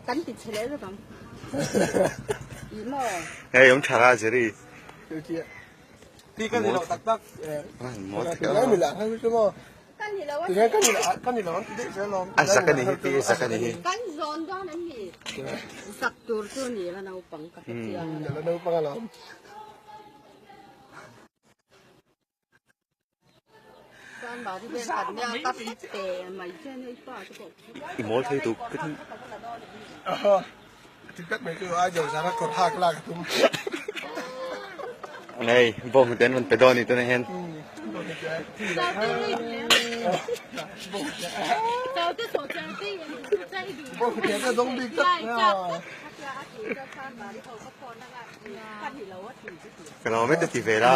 Kan ti chhe leh vek ang. Ih maw? Hei awm tha la Jerry. Ti ka ni lo tak tak. Maw tak a. Mi lah khan chu maw. Ka ni lo a. Ti hian ka ni lo ka ni lo an ti daih zel alawm. A zak a ni hi pi a zak a ni hi. Kan zawn dawn an ni. Zak tur chu ni la naupang ka hre chiang. La naupang alawm. I mawl thei tuk ka ti. Nei bawng te an rawn pe dawn a ni tunah hian. Ka lo met a ti ve la.